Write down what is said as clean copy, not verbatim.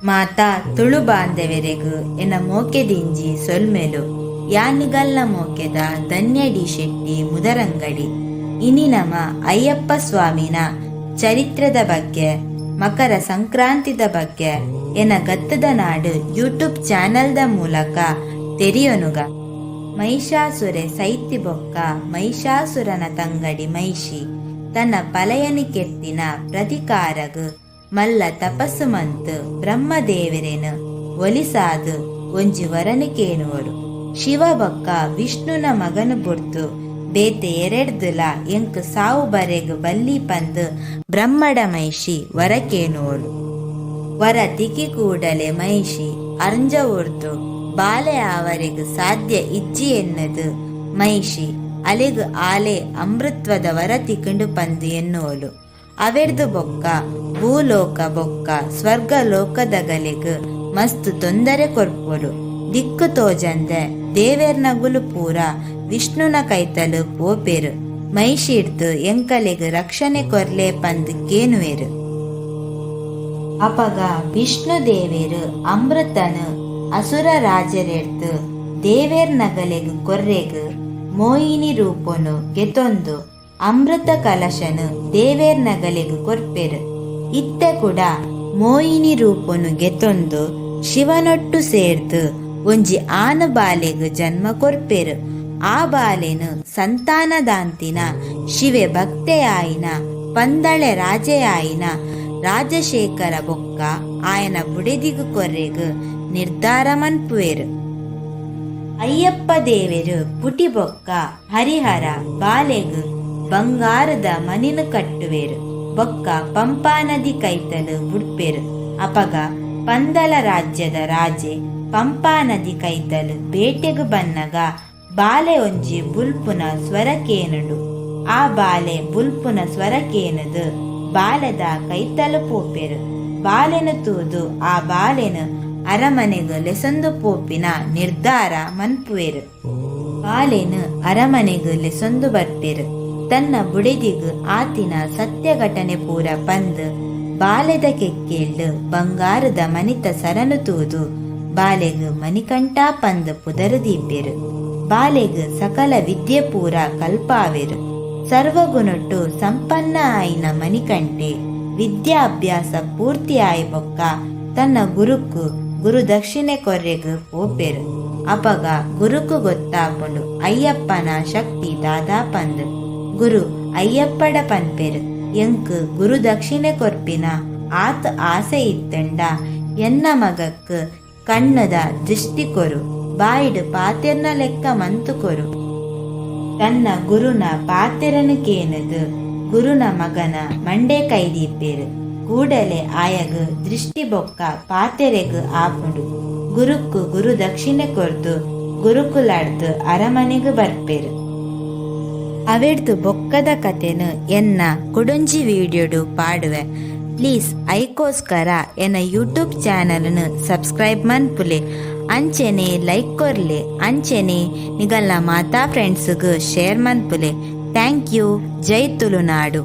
ಮಾತಾ ತುಳು ಬಾಂಧವೆರೆಗ್ ಎನ್ನ ಮೋಕೆದಿಂಜಿ ಸೊಲ್ಮೆಲು. ಯಾನ್ ನಿಗಲ್ನ ಮೋಕೆದ ಧನ್ಯ ಡಿ ಶೆಟ್ಟಿ ಮುದರಂಗಡಿ. ಇನಿ ನಮ ಅಯ್ಯಪ್ಪ ಸ್ವಾಮಿನ ಚರಿತ್ರೆದ ಬಗ್ಗೆ, ಮಕರ ಸಂಕ್ರಾಂತಿದ ಬಗ್ಗೆ ಎನ್ನ ಗತ್ತದ ನಾಡು ಯೂಟ್ಯೂಬ್ ಚಾನೆಲ್ದ ಮೂಲಕ ತೆರಿಯೊನುಗ. ಮಹಿಷಾಸುರೆ ಸೈತಿ ಬೊಕ್ಕ ಮಹಿಷಾಸುರನ ತಂಗಡಿ ಮಹಿಷಿ ತನ್ನ ಪಲಯನ್ ಕೆರ್ತಿನ ಪ್ರತೀಕಾರಗ್ ಮಲ್ಲ ತಪಸ್ಸು ಮಂತ್ ಬ್ರಹ್ಮ ದೇವೆರೆನ್ ಒಲಿಸಾದ್ ಒಂಜಿ ವರನ್ ಕೇನುವೊಲು. ಶಿವ ಬೊಕ್ಕ ವಿಷ್ಣುನ ಮಗನ್ ಬುಡ್ದು ಬೇತೆ ಎರೆಡ್ದುಲ ಎಂಕ್ ಸಾವು ಬರೆಗ್ ಬಲ್ಲಿ ಪಂದ್ ಬ್ರಹ್ಮಡ ಮಹಿಷಿ ವರ ಕೇನುವೊಲು. ವರ ತಿಕ್ಕಿ ಕೂಡಲೇ ಮಹಿಷಿ ಅರ್ಂಜವುರ್ದು ಬಾಲೆ ಆವರೆಗ್ ಸಾಧ್ಯ ಇಜ್ಜಿ ಎನ್ನುದು ಮಹಿಷಿ ಅಲೆಗ್ ಆಲೇ ಅಮೃತ್ವದ ವರ ತಿಕ್ಕುಂಡು ಪಂದ್ ಎನ್ನುವೊಲು. ಅವೆರ್ದು ಬೊಕ್ಕ ಭೂಲೋಕ ಬೊಕ್ಕ ಸ್ವರ್ಗ ಲೋಕದಗಲೆಗ್ ಮಸ್ತ್ ತೊಂದರೆ ಕೊರ್ಪೊಲು. ದಿಕ್ಕು ತೋಜಂದೆ ದೇವೆರ್ನಗುಲು ಪೂರ ವಿಷ್ಣುನ ಕೈತಲ್ ಪೋಪೆರ್. ಮಹಿಷಿಡ್ದ್ ಎಂಕಲೆಗ್ ರಕ್ಷಣೆ ಕೊರ್ಲೆ ಪಂದ್ ಕೇನುವೆರ್. ಅಪಗ ವಿಷ್ಣು ದೇವೆರ್ ಅಮೃತನ್ ಅಸುರ ರಾಜೆರೆಡ್ದ್ ದೇವೆರ್ನಗಲೆಗ್ ಕೊರ್ರೆಗ್ ಮೋಹಿನಿ ರೂಪೊನು ಗೆತೊಂದು ಅಮೃತ ಕಲಶನ್ ದೇವೆರ್ನಗಲೆಗ್ ಕೊರ್ಪೆರ್. ಇತ್ತೆ ಕುಡ ಮೋಹಿನಿ ರೂಪೊನು ಗೆತೊಂದು ಶಿವನೊಟ್ಟು ಸೇರ್ದ್ ಒಂಜಿ ಆನ್ ಬಾಲೆಗ್ ಜನ್ಮ ಕೊರ್ಪೆರ್. ಆ ಬಾಲೆನ್ ಸಂತಾನದಾಂತಿನ ಶಿವೆ ಭಕ್ತೆಯಾಯಿನ ಪಂದಳೆ ರಾಜೆಯಾಯಿನ ರಾಜಶೇಖರ ಬೊಕ್ಕ ಆಯನ ಬುಡೆದಿಗ್ ಕೊರ್ರೆಗ್ ನಿರ್ಧಾರ ಮನ್ಪುವೆರ್. ಅಯ್ಯಪ್ಪ ದೇವೆರ್ ಪುಟ್ಟಿ ಬೊಕ್ಕ ಹರಿಹರ ಬಾಲೆಗ್ ಬಂಗಾರದ ಮಣಿನ್ ಕಟ್ಟುವೆರ್ ಬೊಕ್ಕ ಪಂಪಾ ನದಿ ಕೈತಲ್ ಬುಡ್ಪೆರ್. ಅಪಗ ಪಂದಳ ರಾಜ್ಯದ ರಾಜೆ ಪಂಪಾ ನದಿ ಕೈತಲ್ ಬೇಟೆಗ್ ಬನ್ನಗ ಬಾಲೆ ಒಂಜಿ ಬುಲ್ಪುನ ಸ್ವರ ಕೇನುಂಡು. ಆ ಬಾಲೆ ಬುಲ್ಪುನ ಸ್ವರ ಕೇನುದು ಬಾಲೆದ ಕೈತಲ್ ಪೋಪೆರ್. ಬಾಲೆನ್ ತೂದು ಆ ಬಾಲೆನ್ ಅರಮನೆಗ್ ಲೆಸೊಂದು ಪೋಪಿನ ನಿರ್ಧಾರ ಮನ್ಪುವೆರ್. ಬಾಲೆನ್ ಅರಮನೆಗ್ ಲೆಸೊಂದು ಬರ್ಪೆರ್. ತನ್ನ ಬುಡೆದಿಗ್ ಆತಿನ ಸತ್ಯ ಘಟನೆ ಪೂರ ಪಂದ್ ಬಾಲೆದ ಕೆಕ್ಕಿಲ್ಡ್ ಬಂಗಾರದ ಮಣಿತ ಸರನ್ ತೂದು ಬಾಲೆಗ್ ಮಣಿಕಂಠ ಪಂದ್ ಪುದರ್ ದೀಪೆರ್. ಬಾಲೆಗ್ ಸಕಲ ವಿದ್ಯೆ ಪೂರ ಕಲ್ಪಾವೆರ್. ಸರ್ವಗುಣೊಟ್ಟು ಸಂಪನ್ನ ಆಯಿನ ಮಣಿಕಂಠೆ ವಿದ್ಯಾಭ್ಯಾಸ ಪೂರ್ತಿ ಆಯಿ ಬೊಕ್ಕ ತನ್ನ ಗುರುಕ್ಕು ಗುರುದಕ್ಷಿಣೆ ಕೊರ್ರೆಗ್ ಪೋಪೆರ್. ಅಪಗ ಗುರುಕು ಗೊತ್ತಾಪುಂಡು ಅಯ್ಯಪ್ಪನ ಶಕ್ತಿ ದಾದಾ ಪಂದ್. ಗುರು ಅಯ್ಯಪ್ಪಡ ಪನ್ಪೆರ್, ಎಂಕ್ ಗುರುದಕ್ಷಿಣೆ ಕೊರ್ಪಿನ ಆತ್ ಆಸೆ ಇತ್ತುಂಡ ಎನ್ನ ಮಗಕ್ ಕಣ್ಣುದ ದೃಷ್ಟಿ ಕೊರು, ಬಾಯಿಡ್ ಪಾತೆರ್ನ ಲೆಕ್ಕ ಮಂತ್ ಕೊರು. ತನ್ನ ಗುರುನ ಪಾತೆರನ್ ಕೇನುದು ಗುರುನ ಮಗನ ಮಂಡೆ ಕೈ ದೀಪೆರ್. ಕೂಡಲೇ ಆಯಗ್ ದೃಷ್ಟಿ ಬೊಕ್ಕ ಪಾತೆರೆಗ್ ಆಪುಂಡು. ಗುರುಕ್ಕು ಗುರುದಕ್ಷಿಣೆ ಕೊರ್ದು ಗುರುಕುಲಡ್ದ್ ಅರಮನೆಗ್ ಬರ್ಪೆರ್. ಅವೆಡ್ದ್ ಬೊಕ್ಕದ ಕತೆನ್ ಎನ್ನ ಕುಡೊಂಜಿ ವಿಡಿಯೋಡು ಪಾಡುವೆ. ಪ್ಲೀಸ್ ಐಕೋಸ್ಕರ ಎನ್ನ ಯೂಟ್ಯೂಬ್ ಚಾನೆಲ್ನ್ ಸಬ್ಸ್ಕ್ರೈಬ್ ಮನ್ಪುಲೆ, ಅಂಚೆನೆ ಲೈಕ್ ಕೊರ್ಲೆ, ಅಂಚೆನೆ ನಿಗಲ್ನ ಮಾತಾ ಫ್ರೆಂಡ್ಸ್ಗ್ share ಮನ್ಪುಲೆ. Thank you. Jai Tulunadu.